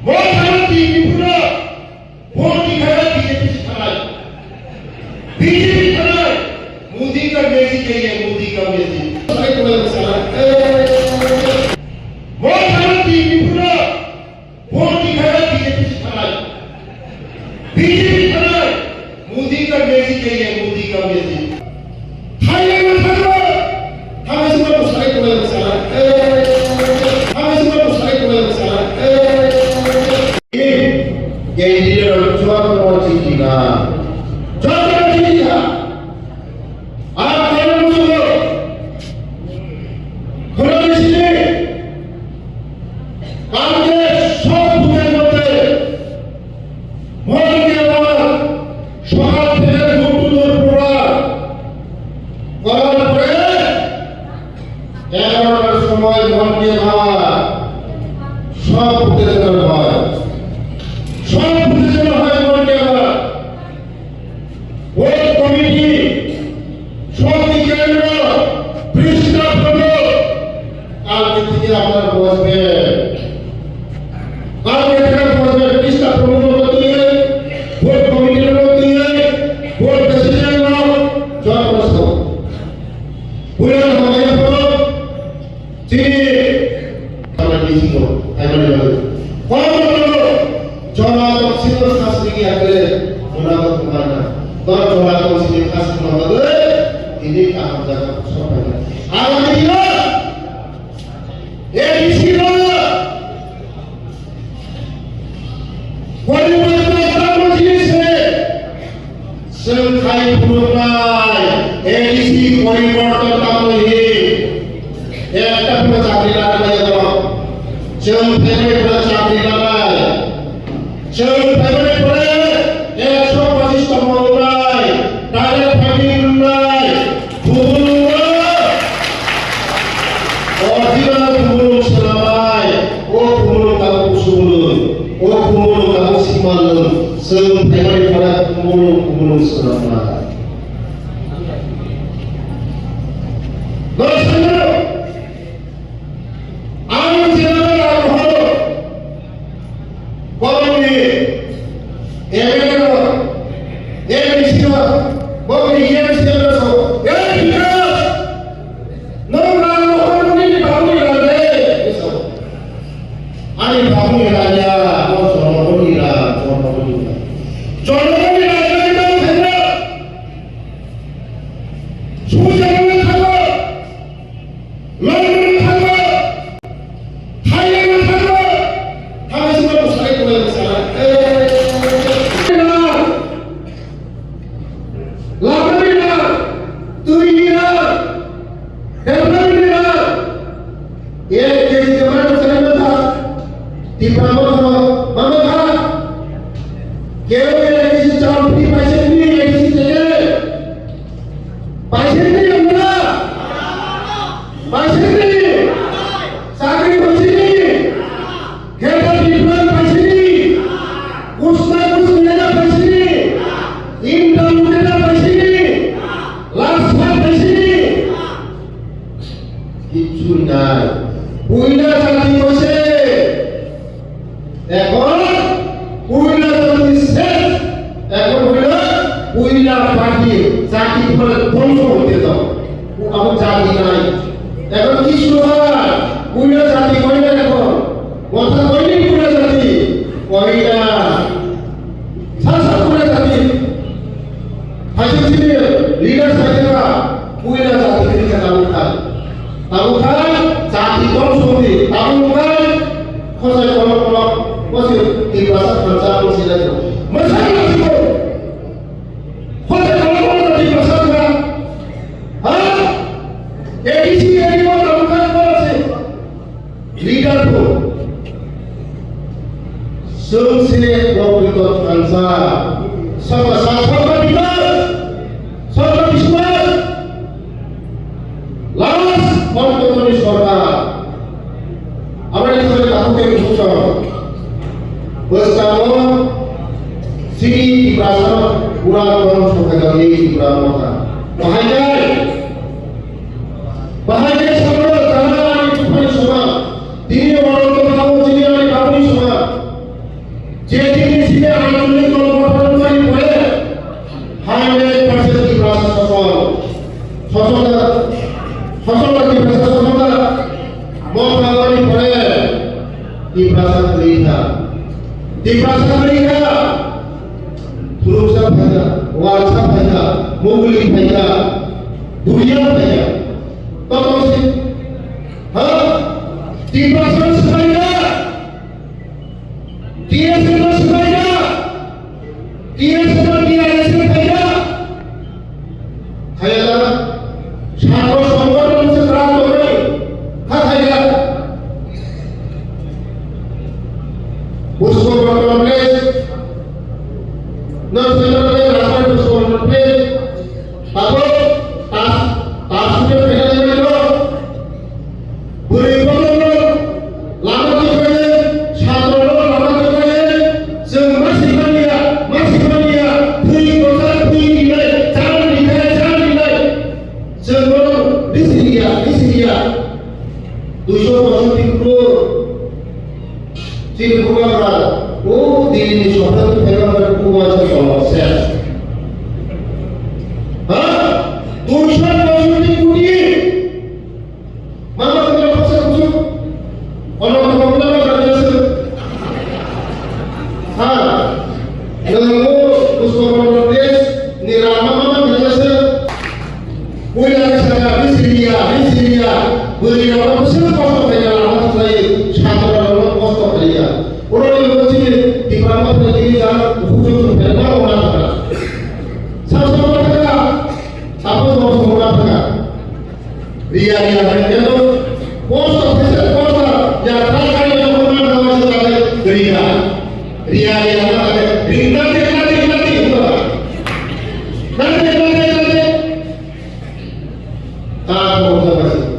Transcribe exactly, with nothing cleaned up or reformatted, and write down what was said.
Mo thani Tripura, mo thani B J P thani, B J P thani, Modi ka magic hai hai, Modi ka magic. Mo thani Tripura, mo thani B J P thani, B J P thani, Modi ka magic hai hai, Modi ka magic. Thailand no thangma, thangma sima bwsai kulai bwsai. Thangma sima bwsai kulai bwsai. Candidate rok joto no chini na. Joto no chini na. Ar Thailand no thangma. Khoroknwi sini. কালকে সব বুথের মধ্যে মন কি বাত সকাল থেকে door to door program করার পরে এগারোটার সময় মন কি বাত সব বুথে যেন হয়, সব বুথে যেন হয় মন কি বাত। বুথ কমিটি, শক্তি কেন্দ্র, পৃষ্ঠা প্রমুখ, কালকে থেকে আপনারা বসবেন। কালকে থেকে বসবেন, পৃষ্ঠা প্রমুখ করতে হবে, বুথ কমিটির মধ্যে, বুথ প্রেসিডেন্ট, যত বসবো। পুরো হয়ে পড়ো। Chini, tamani bisingo, taimani bagwi. Kono kono, jora tong sini khasni ya kele, jora tong mana. Tor jora tong sini khasni bagwi, ini kaham jaga sopai. Agami dino, A D C no, Poriborton tamo jinise, chwng khai phunuknai, A D C poriborton tamo hi, ekta phano chakri lagnai abo, chwng phaimani phano chakri lagnai, chwng phaimani phano ekso pochis tamo wngnai, direct fighting wngnai, Khumulwng no original Khumulwng swnamnai, o Khumulwng tabuk Kusumulwng, o Khumulwng tabuk Simalwng, chwng phaimani pore Khumulwng, Khumulwng swnamnai. Norok sai mano, ang je jaga rang rohoro, borokni M L A rok, M D C rok, borokni M C rok, "Ei Bikash, nwng rang rohormani bagwi rang de," hinwi sao. Ani bagwi rang ya, o jonogoni rang, jonogoni rang. Jonogoni rang ya, ita khaina. Suja rang khaina. London thangma, Thailand thangma, thangma sima bwsai kulai bwsai. Eh, na, lamani na, twi ni na, development ni na, ek K G jemai bwsai bwsa, Tipra Motha, mama kha, keu ek K G chal free paisa ni, ek K G chal. Paisini wngna? Paisini? Chakri paisini? Greater Tripura paisini? Kusna kusnina paisini? Inta mukina paisini? Last paisini? Kichhu nai. Puila jati koise. Ekhon puila jati ses. Ekhon puila, puila party jati pore dhongso hoite to. Abo jati nai. Ekhon kichhu nai. Puila jati koina ekhon. Motha koini puila jati. Koina. Sasa puila jati. Haikhe chini leader saikhe kha, puila jati khe kha tabuk khai. Tabuk khai, jati tong songdi, tabuk khai, khosai kolok kolok, bosi Tiprasa thansa bosi lai. Masai masai ko. Khosai kolok kolok Tiprasa thansa. Ha? A D C, A D C tabuk khai ko se. Leader ko. Chwng se prokrito thansa. Sabha sa, sabha bikas, sabha biswas. Last Bhante Modi sorkar. Amari thangwi takhuk khe buchung. Bwskango chini Tiprasa pura korom sokajakni Tipra Motha. Bahai khe Bahai khe sabro jana ani buphani songma, tini oro tongmani chini ani babuni songma. Tiprasa kwrwi kha. Tiprasa kwrwi kha. Phuruksa phaikha, Wansa phaikha, Muguli phaikha, Buria phaikha. Totong se. Ha? Tiprasa swbaikha. T S F no swbaikha. T S F no T I S F phaikha. Khayala, chhatro songgothon se kwrak tongwi, kha khayala. Pushpa Mohan Place, no, Central Place, Rajbari Pushpa Mohan Place, abo, tas, tas sute khaina nai lo. Bwrwi borokno lama kwkhlai, chhatrorok lama kwkhlai, chwng ma swi manya, ma swi manya, thwi kwchar, thwi rinai, chal rinai, chal rinai. Chwng bono bisi riya, bisi riya. Duiso pochoti crore. Chini bubagra, o Delhi ni sohor ni phaima bai bubagra chwng se. Ha? Duiso pochoti koti. Mama kena paksa kuchuk. Ono kena kena kena kena se. Ha. Nangmo Pushpa Mohan Place ni lama mama kena se. Puila kisa ni Syria, ni Syria. Bwrwi rok bwswk kosto khaina lama thwklai, chatra rok kosto khaina. Oro ni bo chini Tipra Motha ni chini jang bukhuk chukchuk khaina ma rok ma thangkha. Sab sab ma thangkha. Sabo sabo sabo ma thangkha. Riya, riya, riya, riya, to, post office, post, ya, ta, ta, ya, to, ma, ma, ma, ma, ma, riya. Riya, riya, ma, ma, riya, ta, ta, ta, ta, ta, ta, ta, ta, ta, ta, ta.